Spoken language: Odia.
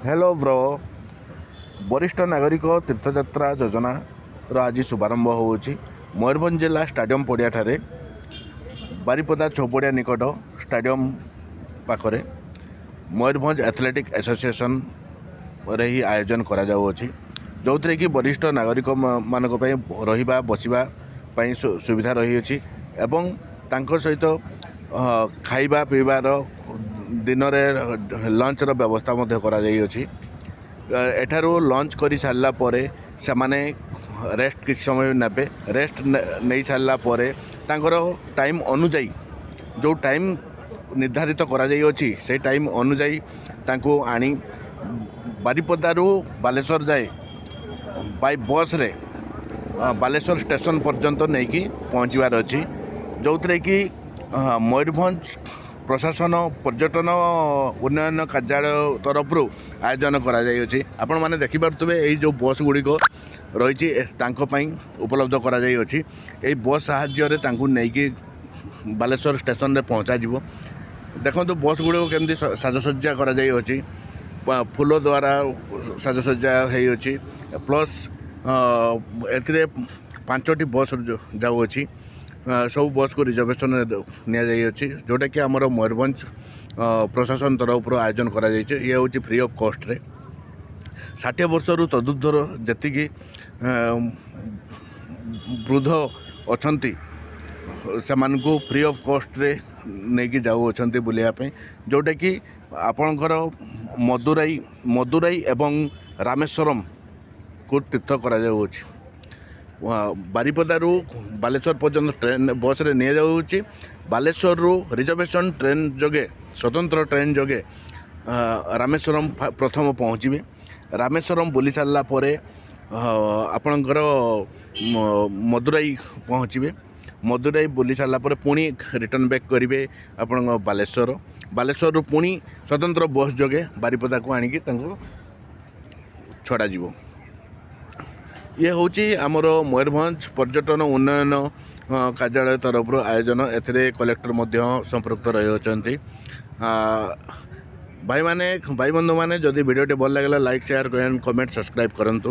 ହ୍ୟାଲୋ ବ୍ରୋ, ବରିଷ୍ଠ ନାଗରିକ ତୀର୍ଥଯାତ୍ରା ଯୋଜନାର ଆଜି ଶୁଭାରମ୍ଭ ହେଉଅଛି ମୟୂରଭଞ୍ଜ ଜିଲ୍ଲା ଷ୍ଟାଡ଼ିୟମ୍ ପଡ଼ିଆଠାରେ, ବାରିପଦା ଛଉପଡ଼ିଆ ନିକଟ ଷ୍ଟାଡ଼ିୟମ୍ ପାଖରେ ମୟୂରଭଞ୍ଜ ଆଥଲେଟିକ୍ ଆସୋସିଏସନ୍ରେ ଏହି ଆୟୋଜନ କରାଯାଉଅଛି, ଯେଉଁଥିରେ କି ବରିଷ୍ଠ ନାଗରିକ ମାନଙ୍କ ପାଇଁ ରହିବା ବସିବା ପାଇଁ ସୁବିଧା ରହିଅଛି ଏବଂ ତାଙ୍କ ସହିତ ଖାଇବା ପିଇବାର, ଦିନରେ ଲଞ୍ଚର ବ୍ୟବସ୍ଥା ମଧ୍ୟ କରାଯାଇଅଛି। ଏଠାରୁ ଲଞ୍ଚ କରି ସାରିଲା ପରେ ସେମାନେ ରେଷ୍ଟ କିଛି ସମୟ ନେବେ। ରେଷ୍ଟ ନେଇ ସାରିଲା ପରେ ତାଙ୍କର ଟାଇମ୍ ଅନୁଯାୟୀ, ଯେଉଁ ଟାଇମ୍ ନିର୍ଦ୍ଧାରିତ କରାଯାଇଅଛି, ସେଇ ଟାଇମ୍ ଅନୁଯାୟୀ ତାଙ୍କୁ ଆଣି ବାରିପଦାରୁ ବାଲେଶ୍ୱର ଯାଏ ବାଇ ବସ୍ରେ ବାଲେଶ୍ୱର ଷ୍ଟେସନ ପର୍ଯ୍ୟନ୍ତ ନେଇକି ପହଞ୍ଚିବାର ଅଛି, ଯେଉଁଥିରେ କି ମୟୂରଭଞ୍ଜ ପ୍ରଶାସନ ପର୍ଯ୍ୟଟନ ଉନ୍ନୟନ କାର୍ଯ୍ୟାଳୟ ତରଫରୁ ଆୟୋଜନ କରାଯାଇଅଛି। ଆପଣମାନେ ଦେଖିପାରୁଥିବେ, ଏଇ ଯେଉଁ ବସ୍ ଗୁଡ଼ିକ ରହିଛି, ତାଙ୍କ ପାଇଁ ଉପଲବ୍ଧ କରାଯାଇଅଛି। ଏଇ ବସ୍ ସାହାଯ୍ୟରେ ତାଙ୍କୁ ନେଇକି ବାଲେଶ୍ୱର ଷ୍ଟେସନରେ ପହଞ୍ଚାଯିବ। ଦେଖନ୍ତୁ, ବସ୍ ଗୁଡ଼ିକ କେମିତି ସାଜସଜ୍ଜା କରାଯାଇଅଛି। ଫୁଲ ଦ୍ୱାରା ସାଜସଜ୍ଜା ହେଇଅଛି। ପ୍ଲସ୍ ଏଥିରେ ପାଞ୍ଚଟି ବସ୍ ଯାଉଅଛି। ସବୁ ବସ୍କୁ ରିଜର୍ଭେସନ୍ ନିଆଯାଇଅଛି, ଯେଉଁଟାକି ଆମର ମୟୂରଭଞ୍ଜ ପ୍ରଶାସନ ତରଫରୁ ଆୟୋଜନ କରାଯାଇଛି। ଇଏ ହେଉଛି ଫ୍ରି ଅଫ୍ କଷ୍ଟରେ। 60 ବର୍ଷରୁ ତଦୁର୍ଦ୍ଧ୍ୱର ଯେତିକି ବୃଦ୍ଧ ଅଛନ୍ତି, ସେମାନଙ୍କୁ ଫ୍ରି ଅଫ୍ କଷ୍ଟରେ ନେଇକି ଯାଉଅଛନ୍ତି ବୁଲିବା ପାଇଁ, ଯେଉଁଟାକି ଆପଣଙ୍କର ମଦୁରାଇ ଏବଂ ରାମେଶ୍ୱରମକୁ ତୀର୍ଥ କରାଯାଉଅଛି। ବାରିପଦାରୁ ବାଲେଶ୍ୱର ପର୍ଯ୍ୟନ୍ତ ଟ୍ରେନ୍ ବସ୍ରେ ନିଆଯାଉଛି। ବାଲେଶ୍ୱରରୁ ରିଜର୍ଭେସନ୍ ଟ୍ରେନ୍ ଯୋଗେ, ସ୍ୱତନ୍ତ୍ର ଟ୍ରେନ୍ ଯୋଗେ ରାମେଶ୍ୱରମ ପ୍ରଥମ ପହଞ୍ଚିବେ। ରାମେଶ୍ୱରମ ବୁଲି ସାରିଲା ପରେ ଆପଣଙ୍କର ମଦୁରାଇ ପହଞ୍ଚିବେ। ମଦୁରାଇ ବୁଲି ସାରିଲା ପରେ ପୁଣି ରିଟର୍ଣ୍ଣ ବ୍ୟାକ୍ କରିବେ ଆପଣଙ୍କ ବାଲେଶ୍ୱର। ବାଲେଶ୍ୱରରୁ ପୁଣି ସ୍ୱତନ୍ତ୍ର ବସ୍ ଯୋଗେ ବାରିପଦାକୁ ଆଣିକି ତାଙ୍କୁ ଛଡ଼ାଯିବ। ଇଏ ହେଉଛି ଆମର ମୟୂରଭଞ୍ଜ ପର୍ଯ୍ୟଟନ ଉନ୍ନୟନ କାର୍ଯ୍ୟାଳୟ ତରଫରୁ ଆୟୋଜନ। ଏଥିରେ କଲେକ୍ଟର ମଧ୍ୟ ସମ୍ପୃକ୍ତ ରହିଅଛନ୍ତି। ଭାଇମାନେ, ଭାଇ ବନ୍ଧୁମାନେ, ଯଦି ଭିଡ଼ିଓଟି ଭଲ ଲାଗିଲା, ଲାଇକ୍, ସେୟାର, କମେଣ୍ଟ, ସବସ୍କ୍ରାଇବ୍ କରନ୍ତୁ।